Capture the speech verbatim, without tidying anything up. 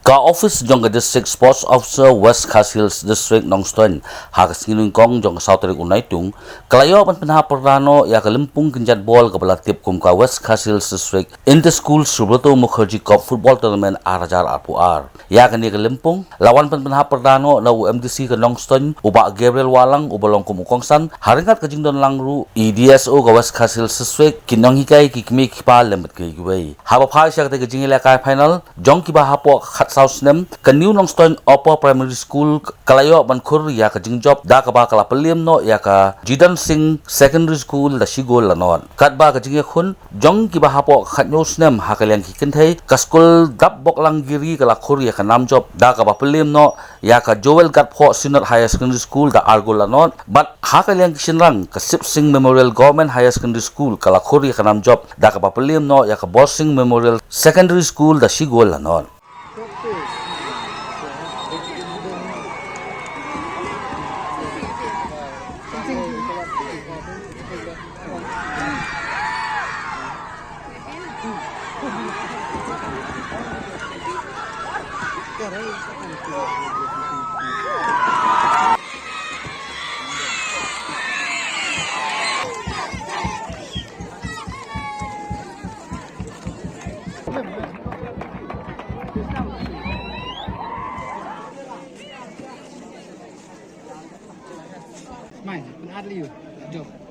Ka office jong ka District Sports Officer West Khasi Hills District Nongstoiñ ha ka sngi Nyngkong jong ka saw tarik u Naitung ka la ïoh ban pynhap pyrda noh ïa ka lympung kynjat bol kaba la tip kum ka West Khasi Hills District Inter School Subroto Mukherjee Cup Football Tournament ar hajar arphew ar. Ïa kane ka lympung la wan pynhap pyrda noh na u M D C ka Nongstoiñ u Bah Gabriel Wahlang uba long kum u kongsan, ha ryngkat ka jingdon lang ruh i D S O ka West Khasi Hills District, ki nonghikai, ki kmie ki kpa lem bad kiwei kiwei. Haba phai sha kata ka jingïalehkai final jong kiba hapoh khatsaw snem, ka New Nongstoiñ Upper Primary School ka la ïoh ban khur ïa ka jingjop da kaba ka la pynliem noh ïa ka Jidon Singh Secondary School da shi gol la nod. Katba ka jingïakhun jong kiba hapoh khathynñiew snem ha ka liang ki kynthei, ka skul Dapboklangiri ka la khur ïa ka nam jop da kaba pynliem noh ïa ka Joel Gatphoh Synod Higher Secondary School da ar gol la nod, bad ha ka liang ki shynrang, ka Sip Singh Memorial Government Higher Secondary School ka la khur ïa ka nam jop da kaba pynliem noh ïa ka Bor Singh Memorial Secondary School da shi gol la nod. Mai, pynat liu. Jom.